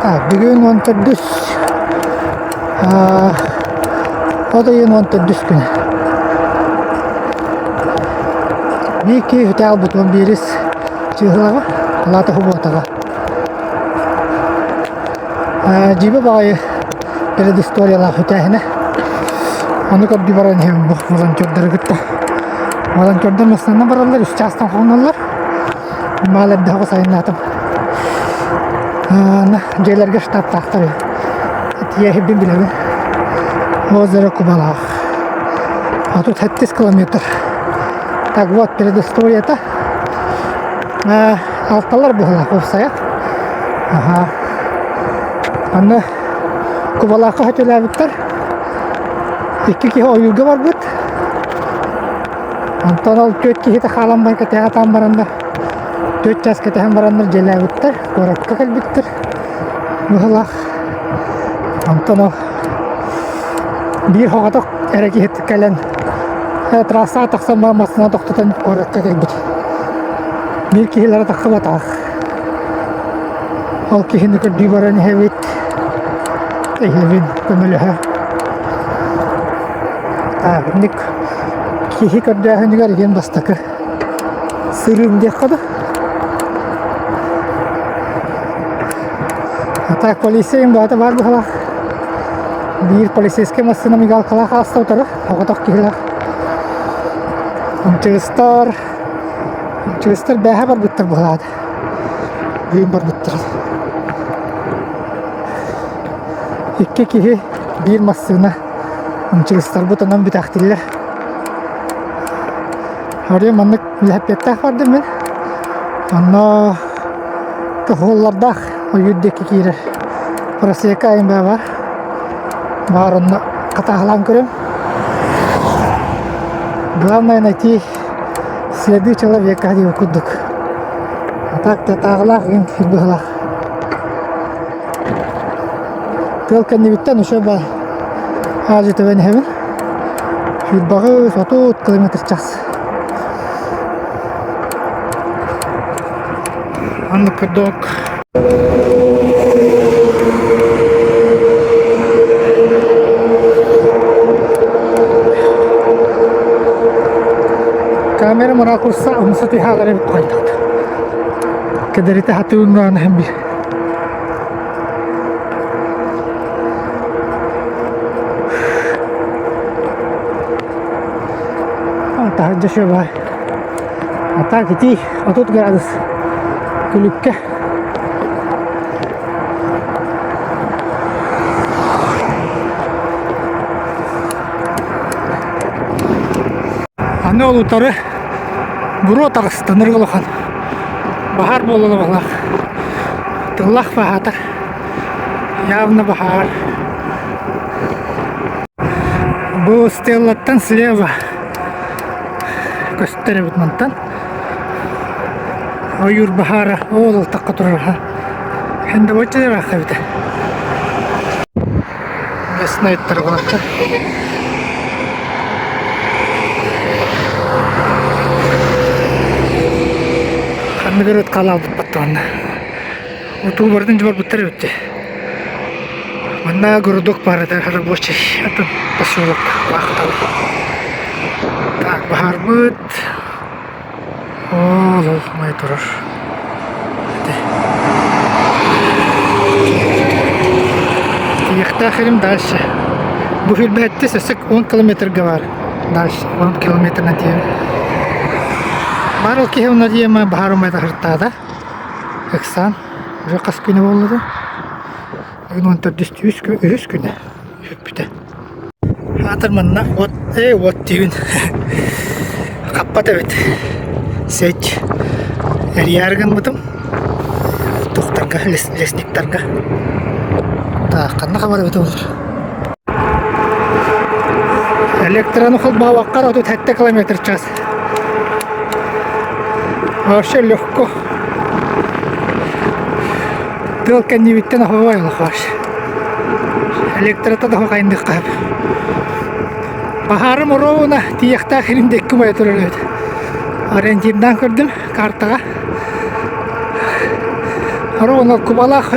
Так, бүгүн 14 от ыйын 14 күнэ. Биир киһи үтээл бутуон биэрис чыыһылаҕа, алаата хубуотаҕа. Дьиибэ баҕайы предысториялаах үтээһинэ. Ону көрдүү баран иһэбин бу волонтердары кытта. Волонтердар массыынанан бараллар, үс чаастан хоҥноллор. Маал эрдэ оҕус айаннаатым. Дьиэлэргэ штабтаахтар үһү. Тиийэһирбин билэбин. Озеро Кубалаах. 37 километр. Так вот, предысторията. Алталар быһыылаах уопсайа. Аха. Аны Кубалаахха хөтөлөөбүттэр. Икки киһи ойуурга барбыт. Онтон ол түөрт киһитэ хаалан баран кэтэһэ сатаан бараннар, түөрт чаас кэтэһэн бараннар дьиэлээбиттэр, куоракка кэлбиттэр быһыылаах. Онтон ол биир соҕотох эрэ киһи кэлэн трассаҕа тахсан баран массыына тохтотон куоракка кэлбит. Биир киһилэрэ тахсыбатах. Ол киһини көрдүү баран иһэбит. Иһэбин көмөлөһө. Итинник киһи көрдөөһүнүгэр иһин бастакы сырыым диэххэ да. А так полиция баата баар быһалаах. Биир полицейскай массыына мигалкалаах ааста утары, оҕотох киһилээх. Ымчыгыстар, ымчыгыстар бээһэ барбыттар быһалаата. Бүгүн барбыттар. Икки киһи, биир массыына Ымчыгыстарбыт онон бүтэхтиллэр. Арыый маннык лэһэппиэттээх бардым мин. Онно тоһуоллардаах ойуур диэки киирэр просека айан баар. Баар онно хатааһылаан көрөм. Главное найти следы человека диэн курдук. А так татааҕылаах игин быһылаах. Тыал кэннибиттэн өссө ба аадьы тэбэн иһэбин. Сүүрбэҕи 30 километр час. Оннук курдук. Камерам ракурса умса түһэ эбит хайдах. Кэдэритэ хатыылаан иһэн биир. Таһырдьа шөбай. А так итии 30 градус күлүккэ. Аны ол утары буруо таҕыста ынырык улахан. Баһаар буолла баһылаах. Тыллах баһаатар. Явно баһаар. Бу стеллаттан слева көстөр эбит мантан. Ойуур баһаара ол алтахха турар. Хендебочча дебаахха эбитэ. Местнайттар буолаттар. Ханнык эрэ ыт хаалаабыт Утуу барытын дьыбарбыттар эбит дии. Манна городок баар этэ рабочий атын поселок Баахталы. Так, баһаарбыт Оол ол умайа турар. Ити. Тиийиэхтээх сирим дальше. Бу сүүрбэһэттис өссө 10 километрга баар. Дальше 10 километрынан тиийэбин. Баар ол киһи онно диэмэ баһаар умайда сырыттаата. Ыксаан уже хас күнэ буолла да? Бүгүн он төрдүс үһүс күнэ сүппүтэ. Аатыр манна от ээ от диибин хаппат эбит. Сеть эрийээри гыммытым тухтарга лесниктарга. Так, ханна хабар эбитэ буолар. Электрону холбообоккор 37 километр час. Вообще легко. Тыал кэннибиттэн оһоҕой олохош. Электрота да хайындыхха сөп. Баһаарым оруобуна тиийэхтээх иһин диэки умайа турар эбит. Ориентирдаан көрдүм картаҕа. Ровно Кубалаах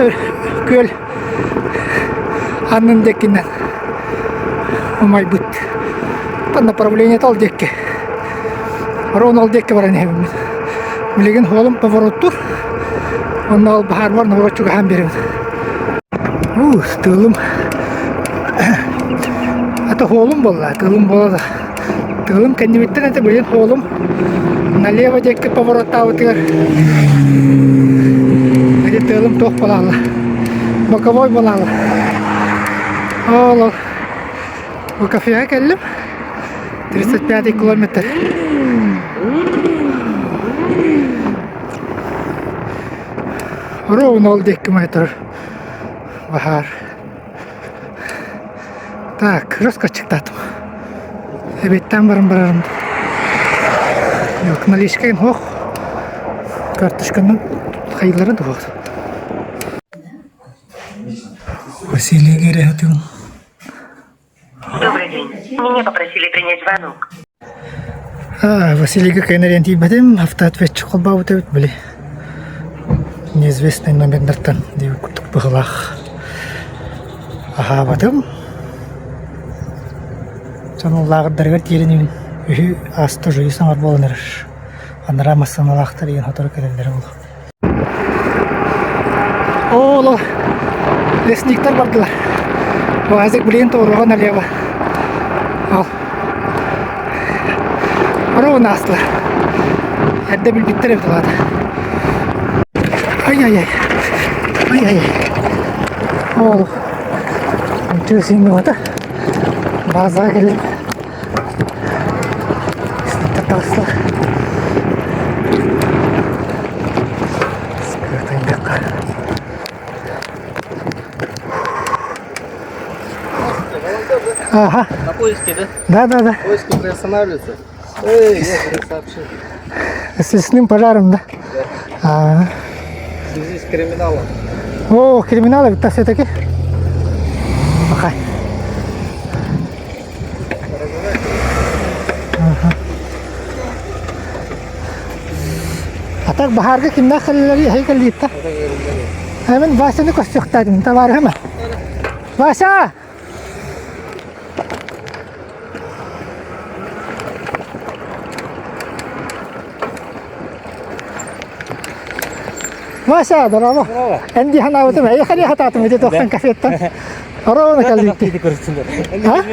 күөл аннын диэкинэн умайбыт. Направление ол диэки. Ровно ол диэки баран иһэбин. Билигин суолум повороттуур. Онно ол баһаарбар наоборот чугаһаан биэрэбин. Уу, тыалым ата суолум буолла, тыалым буола Тыалым кэннибиттэн этэ билин суолум налево диэки повороттаабытыгар ити тыалым туох буолаалла боковой буолаалла ол бу кафеҕа кэллим 35 километр ровно ол диэки метр баһаар Так, раскачыктаатым. Эбиэттэн баран барарым. Наличкайым суох. Карточканан хайыллара дуо? Василий Герехатин. Добрый день. Меня попросили принять звонок. А, Василийга кэнэрэн тиийбэтим, автоответчик холбообут эбит били. Неизвестный номердартан диэбит курдук быһыылаах. Аһаабатым. Сонуллааҕырдарыгар тиэринибин үһү ааста уже үс аҥар буолан эрэр. Анараа массыыналаахтар ийэн сотору кэлэллэрэ буолуо. Ооло лесниктар бардылар. Уазик билигин туоруоҕа налево. Ол. Ровно аастылар. Эрдэ билбиттэр эбит улаата. Ай-ай-ай. Ай-ай. Ол. Тыас иҥнибэтэ. Базаҕа кэллим. Таҕыстылар. Скрытыйдахха. Ага. На поиске, да? Да, да, да. Поиски приостанавливаются. Эй, я тебе сообщил. С лесным пожаром, да? Да. А. В связи с криминалом. О, криминал это все-таки. Ага. А так баһаарга кимнээх кэллилэрий эһиги кэллиитта? Мин Васяны көрсүөхтээдим, табаарыһым. Вася! Вася, здорово. Эн дии санаабытым, эйиэхэ дии хатаатым ити тохтон кафеттан. Ровно кэллиитти. А?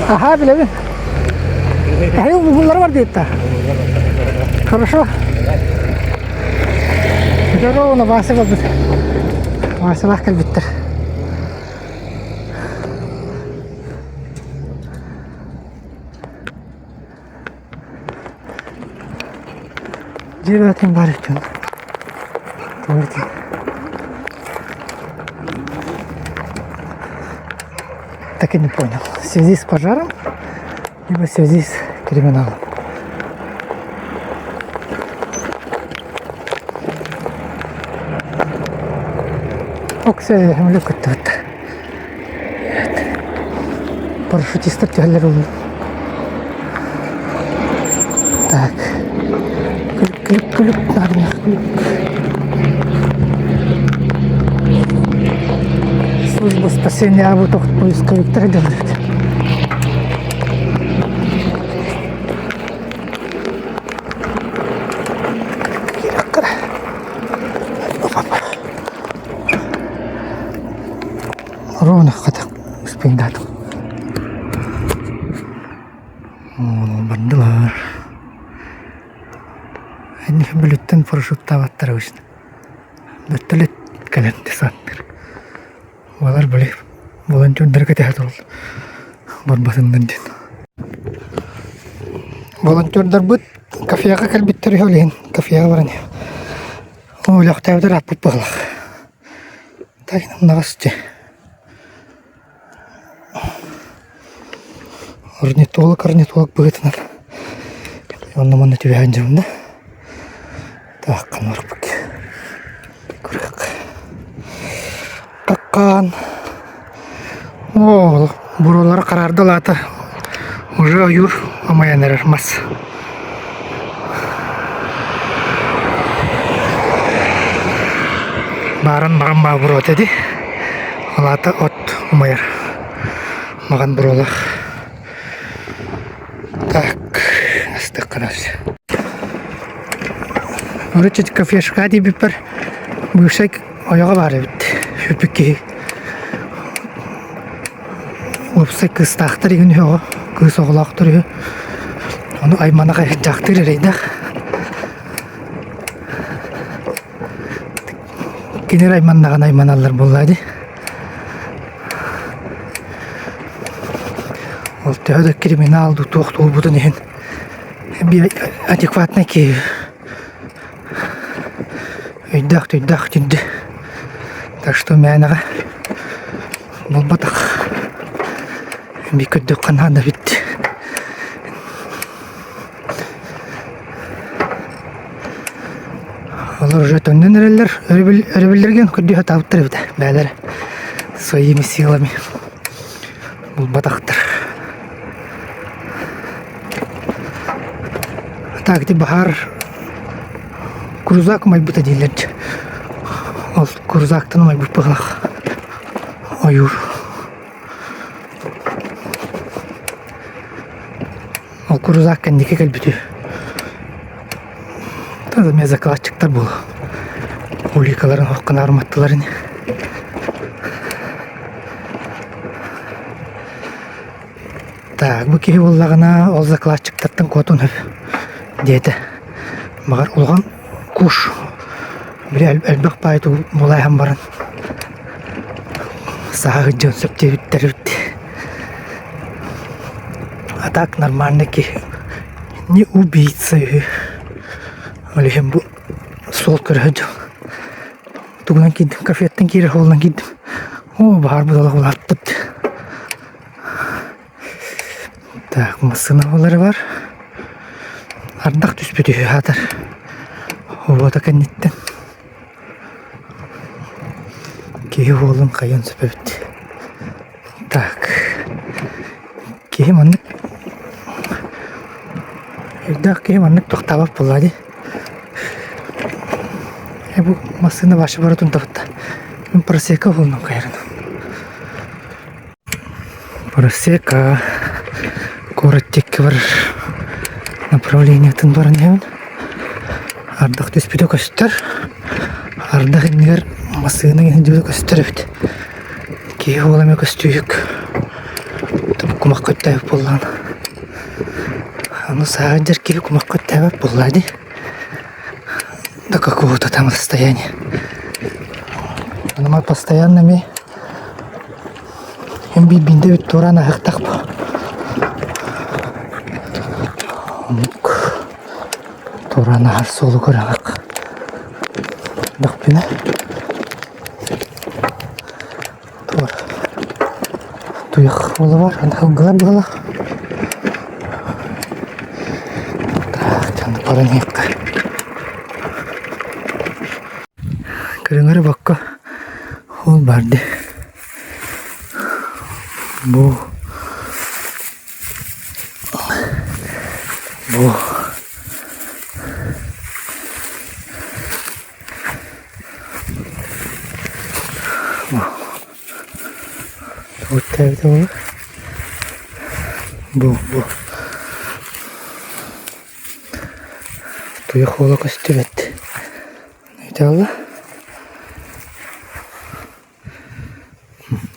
Аха, билэбин. Эһиги буллара бар диэтта. Хорошо. Здорово, Вася барбыт. Васялаах кэлбиттэр. Дьиэ баар эбит. Так и не понял. В связи с пожаром, либо в связи с криминалом. Оксэ землю кыттыбыт. Парашютистар түһэллэр ол. Так. Күлүк, күлүк, күлүк, наадалаах күлүк. Служба спасения абы поисковиктар делают. Ровно хата успейдаатым. Бардылар. Энники бүлүттэн парашюттаабаттар обычно. Бөртөлөт кэлэн десанттыр. Балар били волонтердары кэтэһэ тураллар. Барбатыннар диэн. Волонтердарбыт кафеҕа кэлбиттэр үһү ол иһин кафеҕа баран Өлөхтөөбүтэр ааппыт быһыылаах. Таҥнаҕас дии. Орнитолог орнитолог быһыытынан онно-манна түбэһэн дьабын да тааххан барбыт. Көрүөххэ. Каккаан. Оо, буруолара хараарда лаата уже ойуур амайан эрэр мас. Баарын маҕан баа буруота дии. Ол аата от умайар. Маҕан буруолаах. Так, астык короче. Короче, кафешка диэбиппэр бывшай ойоҕо баар эбит. Сүппүт киһи. Уопсай кыыстаахтар игин үһү оҕо, кыыс оҕолоохтор үһү. Ону айманах дьахтар эрэйдээх. Кинилэр айманнаҕына айманаллар буоллаа дии. Ол төһө да криминал дуу туох туолбутун иһин биир адекватнай киһи өйдөөх төйдөөх түрдэ. Так что мээнэҕэ буолбатах. Биир көрдөххө наада эбит. Олор уже төннөн эрэллэр, өрөбүл, өрөбүллэргэ көрдүү сатаабыттар эбит бээлэрэ своими силами булбатахтар. Так ити баһаар крузак умайбыта дииллэр дьэ. Ол крузактан умайбыт быһыылаах ойуур. Ол крузак кэнники кэлбит үһү. Эмиэ закладчиктар буолуо. Уликаларын хоххун арматтылар ини. Так, бу киһи буоллаҕына ол закладчиктартан куотун сөп диэтэ. Баҕар улахан куш били элбэх баай булайһан баран саһа сылдьыан сөп диэбиттэр эбит. А так нормально киһи не убийца үһү. Ол иһин бу суол көрө сылдьабын. Тугунан киирдим, кафеттан киирэр суолунан киирдим. Оо, баһаар олох улааппыт. Так, массыына буолара бар. Ардах түспүт үһү аатар. Уота кэнниттэн. Киһи уолун хайыан сөп эбит. Так, киһи маннык өйдөөх киһи маннык тохтообот буоллаа дии. Э бу массыына вообще барытын тохта. Мин просека уолунан хайарым. Просека куорат диэки барар направлениетын баран иһэбин. Ардах түспүтэ көстөр. Ардах иннигэр массыына иһин көстөр эбит. Киһи уола эмиэ көстүүһүк. Кумахха өттөөбүт буоллаҕына. Аны сааһырдар киһи кумахха өттөөбөт буоллаа дии. До какого-то там расстояния. Аны постоянно эмиэ Эн биирбиндэ бүт туораан аһыахтаах бу. Оннук туораан аһар суолу көрөҕөх. Дохпүнэ туор туйах буола бар, аны буола. Так, чанды баран иһиэххэ. Көрүҥ эрэ бокко ол барды. Бу бу тугуттаабыта буолуо бу бу туйах уола көстүбэт Ити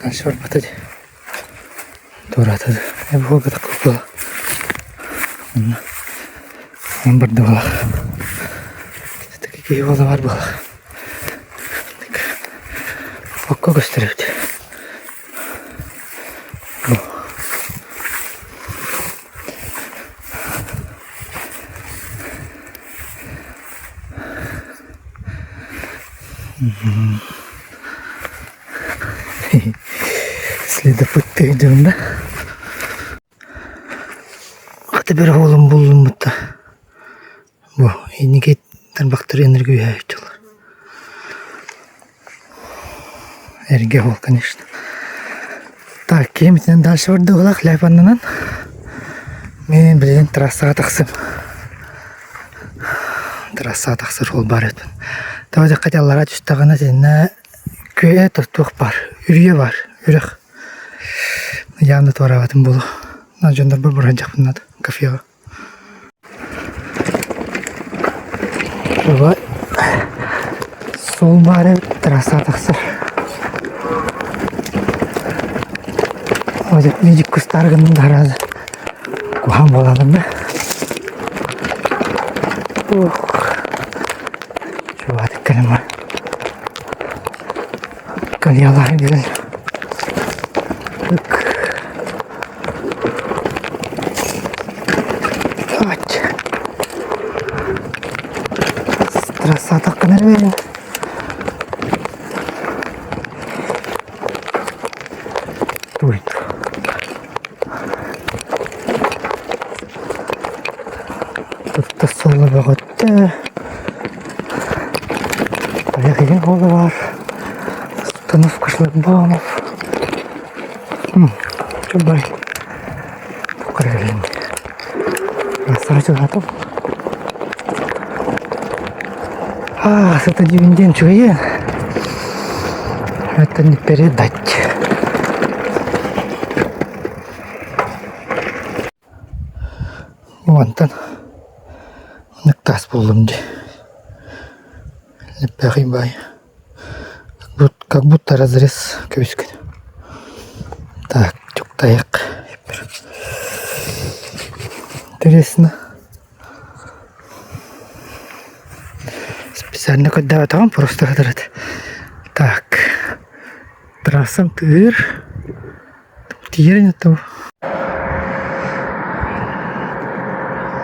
Дальше барбата дии. Туораата да. Буолбатах буола. Онно он барда буолах. Таки киһи буола бар буолах. Окко көстөр эбит. Бу. Следопыт тыйдым да. Хата бер оҕолум буллуммут да. Бу инники тарбахтар энерги үһээччилэр. Эргэ ол, конечно. Так, киһим итинэн дальше бардыгылаах лээп аннынан. Мен билигин трассаҕа тахсым. Трассаҕа тахсар суол баар эбит. Тоҕо диэххэ ити аллараа түстэҕинэ итиннэ күө туох баар, үрүйэ баар, үрэх. Явно туораабатым буолуо. Дьоннорбор баран надо кафеҕа. Туга суол баар эбит, трассаҕа тахсар. Видик кустаары гынным да араас куһаҕан буолаалар да. Ух, чугаһатык кэлэн баран кальялаһан кэлэн Трассатаххына эрэ Туй. Тутта суола бөҕөттө. Тайах буола баар. Остановка шлагбаумов. Чубай. Кыргын. Сразу А, это дивинден чуе. Это не передать. Онтон ныктаас буоллум дии. Лэппэхий баай. Как будто разрез көбүскүн. Так, чуктайык. Интересно. Специально көрдөөтөҕүм просто хатырат. Так, трассам тыыр. Тиийэр ини того.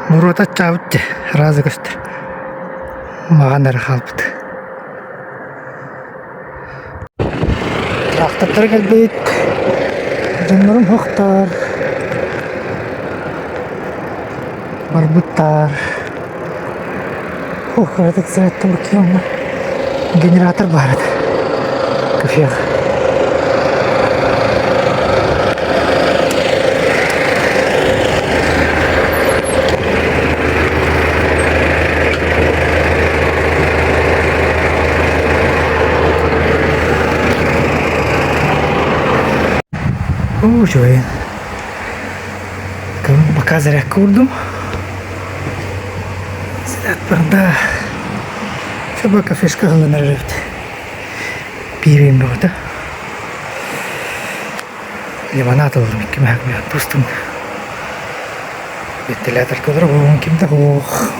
Буруота аччаабыт дии, ыраас көстөр. Маҕан эрэ хаалбыт. Трактордара кэлбит, дьоннорум суохтар, барбыттар. Ух, кыратык сырыттым бу Генератор баар этэ. Кафеҕа. Үчүгэй. Пока зарядка уурдум. Заряд барда. Чуба кафешка ылынар эбит. Пиибин бөҕөтө. Лимонад ыллым икки мэһэк тустум. Вентиляторга олоробун ким да суох.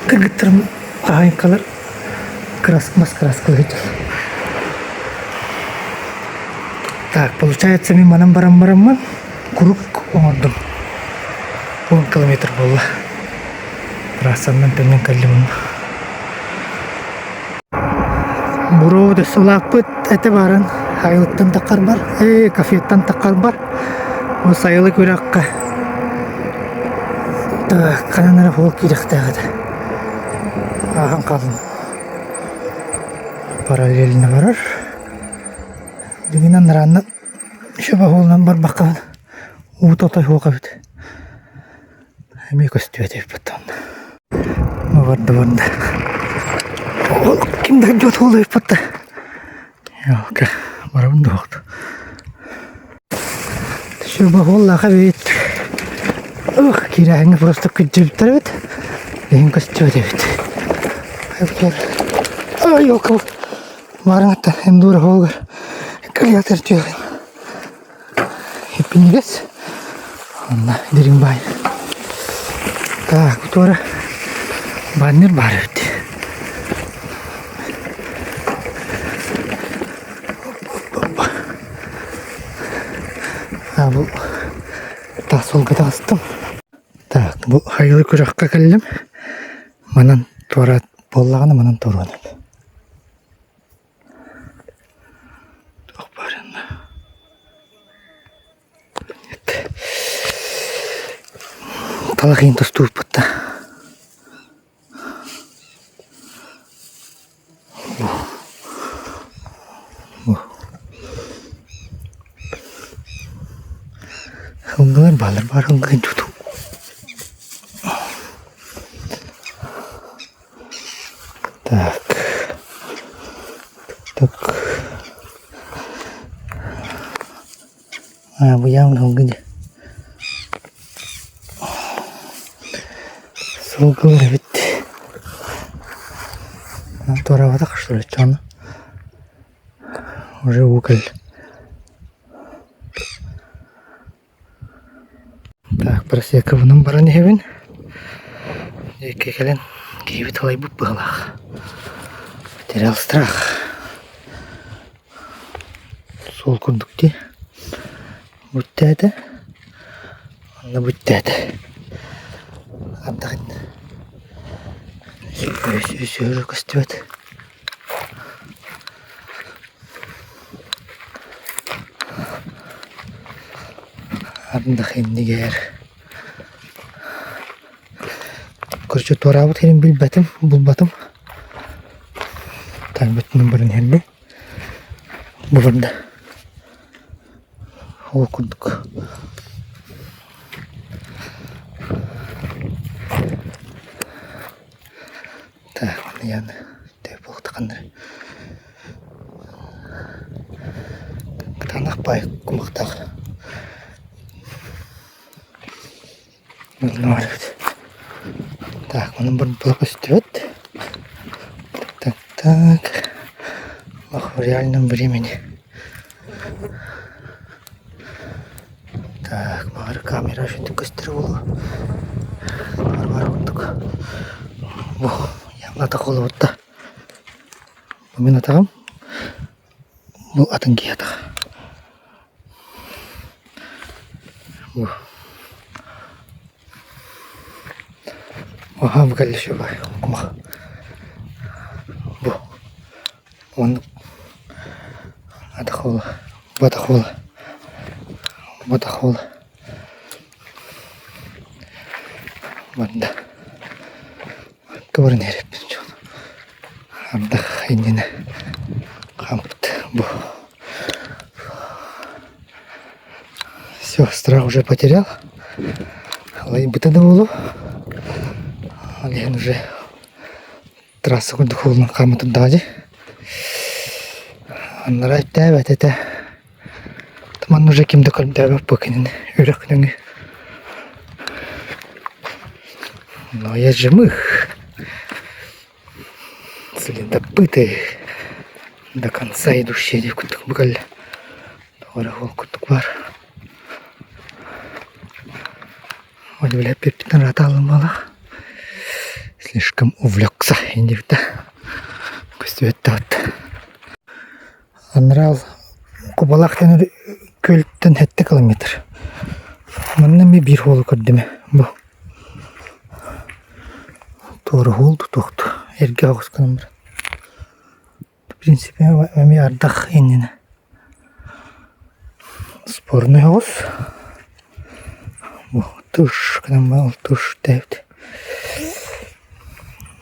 Кыргыттарым хаһаайкалар краска мас краскалыы Так, получается мин манан баран бараммын круг оҥордум. 10 километр буолла. Трассанан төннөн кэллим. Буруо дөссөлааппыт этэ баарын айылыттан таххарбар, ээ, кафеттан таххарбар. Ол сайылык үрэххэ так, ханан эрэ суол киирэхтээх этэ. Ааһан хааллым. Параллельно барар. Дьиҥинэн нараанна шөбөһуолунан барбакка уу тотой суох эбит. Эмиэ көстүбэт эбиппит онно. Барда барда. Ол ким да дьот уол эбиппит да. Ялка барабын да уохту. Шөбөһуоллаах эбит. Ох, киирээһиҥҥэ просто күддьүбүттэр эбит. Иһин көстүбэт эбит. Ай, елка Маарыҥҥыттан эндуро хоһугар калиатыр түһэҕин. Иппинньигэс. Онно дириҥ баай. Так, бу туора баннер баар эбит. А бу тас суолга таҕыстым. Так, бу хайылы күрэххэ кэллим. Манан туораат буоллаҕына манан туруон Туох баар инна Талах иһин тостууппут да Сылгылар бааллар баар сылгы туту. Так. Так. А, бу явно ылгы Сылгылар эбит. Туорабатах что ли, чону? Уже уголь. Так, просекабынан баран иһэбин. Диэки кэлэн киһибит алайбыт быһалаах. Потерял страх. Суол курдук дии. Бүттээтэ. Онно бүттээтэ. Ардах сүөһү көстүбэт. Ардах иннигэр Короче, туораабыт сирин билбэтим, булбатым. Таайбытынан баран иһэрбин. Бу барда. Ол курдук. Так, яны буолтаханнар кытаанах баай кумахтаах Так, онон барбыла көстүбэт. Так, так. Ох, в реальном времени. Так, баҕар камера үчүгдүк көстөр буолуо. Баар курдук. Бу явно атах буолбут Бу мин атаҕым. Бу атын киһи атаҕа. Бу. Аха, бу кэллэ үчүгэй кумах. Бу. Оннук атах уола, бу атах уола, бу атах уола. Манна кыбырын иһэриппин дьон. Ардах иннинэ хаампыт бу. Все, страх уже потерял. Лайбыта да буолуо. Ол иһин уже Трасса курдук уолунан хаама турдаҕа дии. Аннара өттөөбөт этэ. Манна уже ким да көрдөөбөт бу кинини үрэх нөҥүө. Но я жмых. Следопыты до конца идущие диэн курдук бу кэллэ. Тоҕо эрэ ол курдук баар. Удивляет ыраатаалым буоллах. Слишком увлекся индивитэ. Көстүбэт да Анараа Кубалаах диэн күөлтэн сэттэ километр. Манна эмиэ биир уолу көрдүм бу. Туора уол тутуохту эргэ оҕус гынан баран. В принципе эмиэ ардах иннинэ. Спорный оҕус. Бу тыш гынан баран ол тыш диэбит.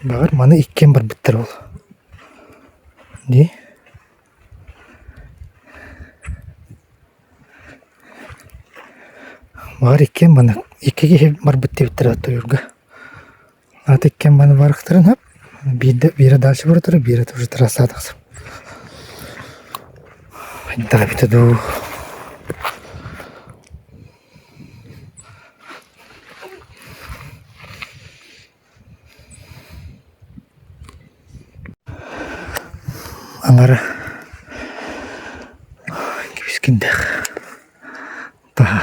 Баҕар маны иккиэн барбыттар ол. Дии. Баҕар иккиэн маны икки киһи барбыт диэбиттэрэ оттойуурга. Аата иккиэн маны барыахтарын сөп. Биирдэ биирэ дальше бара турар, биирэ тоже трассаҕа тахсар. Хайдах эбитэ дуу. Аҥара кибискиндээх таһа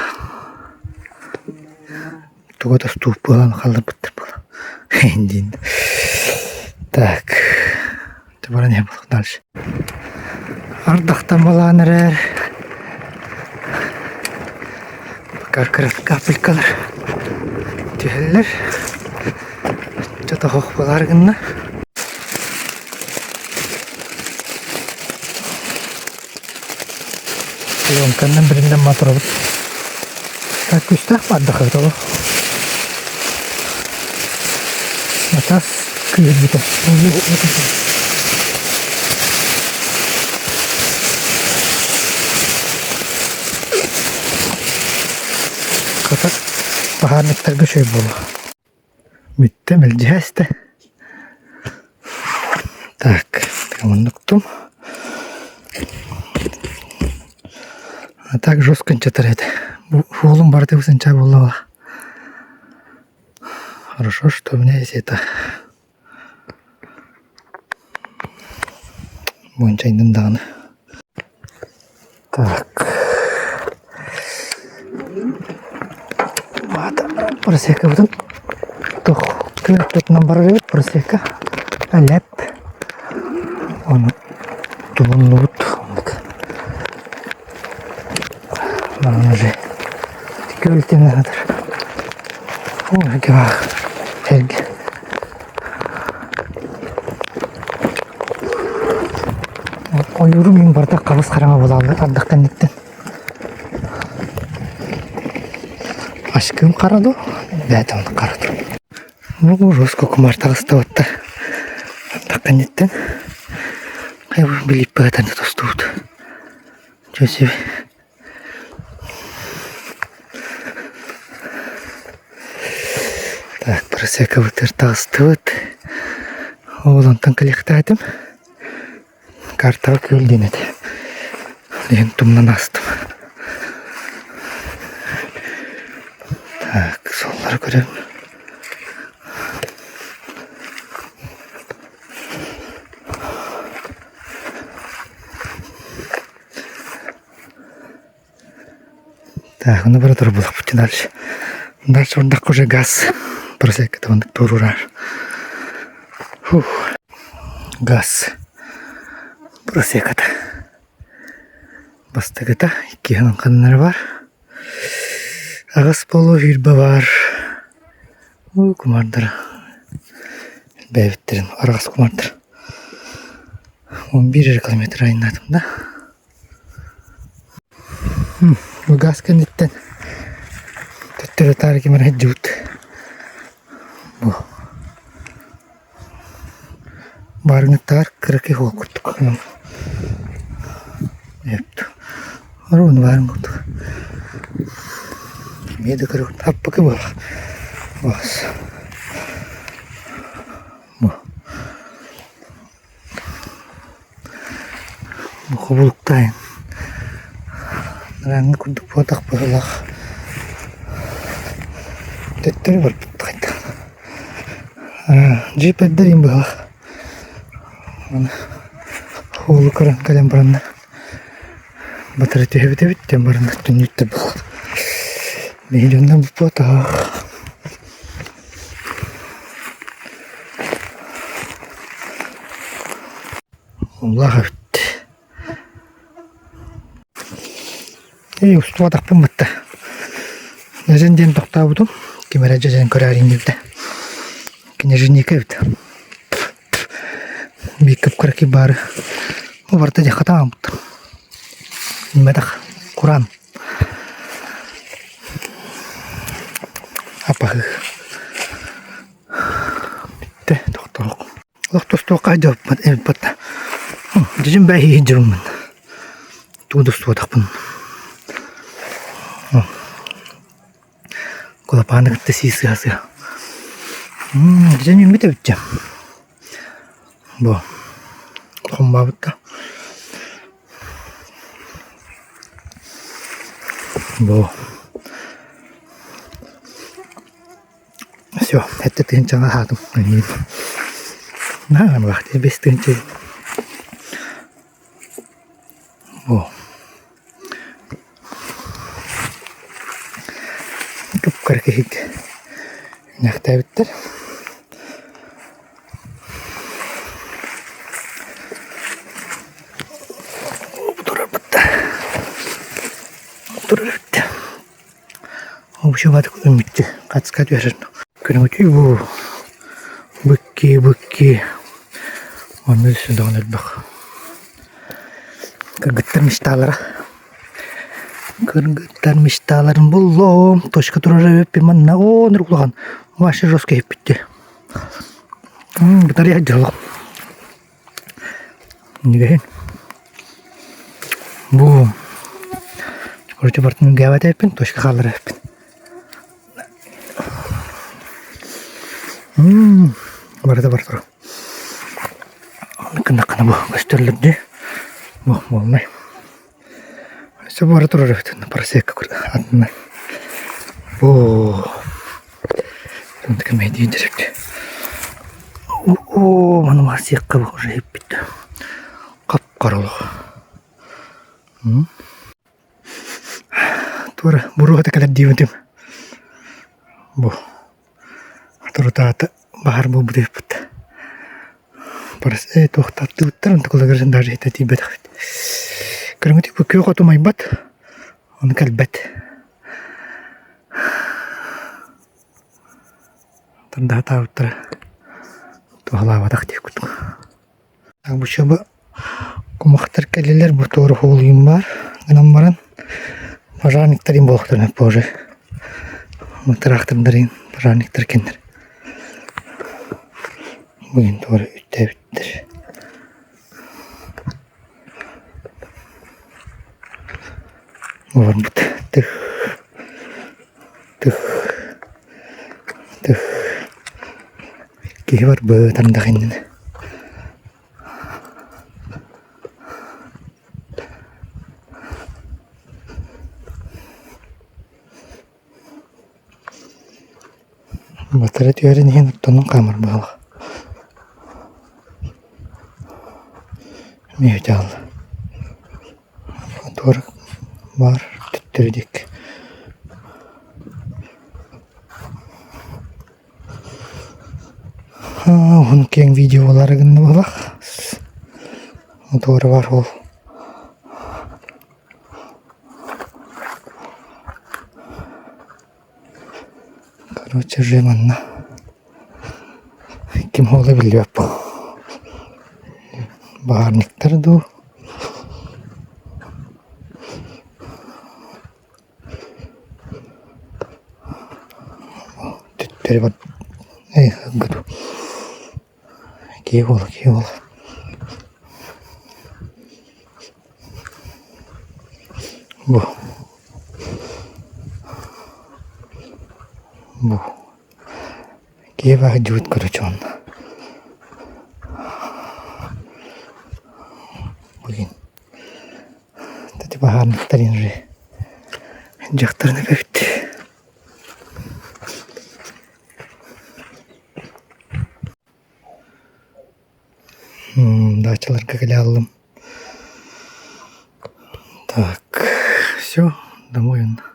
туга да устууп буолан хаалларбыттар буолан диин так баран иһэ буолуох дальше ардахтан балаан эрэр пока капелькалар түһэллэр чотоһох буолаары гынна Пленканан билиннэн матырабыт. Так күүстээх бардахыт олох. Матас күүһүрбүтэ. Хата баһаарныктарга үчүгэй буолуо. Бүттэ мэлдьэһэ истэ. Так, муннуктум. А так жестко ынчатар этэ. Бу уолум барыта сынча буолла. Хорошо, что у меня есть это. Буончайдын даҕаны. Так. Баата просекабытын туох күнүттэтинэн барар эбит просека. Лэп. Ону тулуннубут. Манан уже көлтен атыр. Ой, эрге. Ойуурум мин барыта хабыс хараҥа буолааллар ардах кэнниттэн. Ашкым хара дуу, бэйэтэ оннук хара дуу. Ну, жестко кумаар таҕыстыбаттар. Ардах кэнниттэн билип быһатан тостубут. Дьэ, Так, просекабытыгар таҕыстыбыт. Ол онтон кэлиэхтээтим. Картаҕа күөл диэн этэ. Диэн тумнан аастым. Так, суоллары көрөбүн. Так, ну бара турар буоллахпыт дальше. Дальше урдахха уже газ просекка оннук туруорар. Фух. Газ просеката. Бастакыта иккиһин ханнара бар. Аҕыс буолуо сүүрбэ бар. Уу кумардара. Бэйэбиттэрин араҕас кумардар. 11 эрэ километр айаннаатым да. Газ кэнниттэн төттөрү-таары ким эрэ сылдьыбыт. Бу баарыҥыттаҕар кыракый уол курдук. Оруону баарын курдук. Эмиэ да көрө аппакы буолар. Бас. Бу. Хобулуктаайын Нарааҥҥы курдук буотах быһыылаах төттөрү барбыт хайдах джип эрдэрин быһыылаах уолу көрөн кэлэн бараннар батары түһэбит эбит диэн бараннар түннүктэр быһыылаах биһи дьоннор буотах Улаах эбит. Эй, устубатахпын батта. Дьэдьэн диэн тохтообутум. Ким эрэ дьэдьэн көрөөрүн диэбитэ. Княженика эбит. Биир кып-кыракый баары. Бу барыта дьэ хатаабыт. Билбэтэх. Кураан. Апаһыы. Бүттэ, тохтоох. Олох тустуохха дьоппут эбиппит. Дьүдьүн бэйиһин дьуруммун. Тугу тустуотахпын. Кулапааны кытта сии сыа-сыа. Дьүдьүн үүммүт эбит дьэ. Бу хоммообут да. Бу Все, это тыһыынчаҕа аһаатым. Наһаа 5 тыһыынча. О. Кып-кыра киһит нэхтээбиттэр. Турарбытта. Турар Общеватык үмүччү хацка түһэрэр. Күнүгүтүй бу быкки быкки онно өссө даҕаны элбэх. Кыргыттар мечталара. Кыргыттар мечталарын буллум. Точка турар эбиппин манна. Оо, ныр улахан. Вообще жестко иһиппитти. Батарея дьоло. Нигеһин. Бу короче бартын гээбэт эппин, точка хааллар эппин. Барыта бар тура. Маннык гыннаххына бу көстөллөр дии. Бу буоллай. Өссө бара турар эбит просека атынан. О, Оо, маны сиэххэ уже иһиппит. Хап-хара олох. Туора буруота кэлэр диэбитим. Бу Турутаата баһар буолбут ыыппыт. Э туохтааттыбыттар онтукаларыгар даже иһитэ тиийбэтэхпит. Көрүҥүтүк бу күөх от умайбат, ону кэлбэт. Тардаатаабыттара туһалаабатах диэх курдук. Бу кумахтар кэллилэр, бу туора хоолуйум баар гынан баран пожарниктар буолуохтарын позже. Тыраахтырдарын пожарниктар кинилэр. Бүгүн туора үттээбиттэр. Олорбут тых тых тых киһи барбыт ардах иннинэ. Батары түһэрин иһин оттонон хаамар быһыылаах. Эмиэ дьаалла. Туора баар төттөрү диэки. Уһун киэҥ видео буолаары гынна быһыылаах. Туора баар ол Короче, уже манна ким оҕото биллибэт буол. Баһаарниктар дуу Төттөрү бар Киһи буола, киһи буола. Бу. Бу. Киһи баһдьыбыт короче онно. Блин. Эти баһаарныктарын уже дьахтарны эбит. Дачаларга кэлэ ааллым. Так, все, домой онно.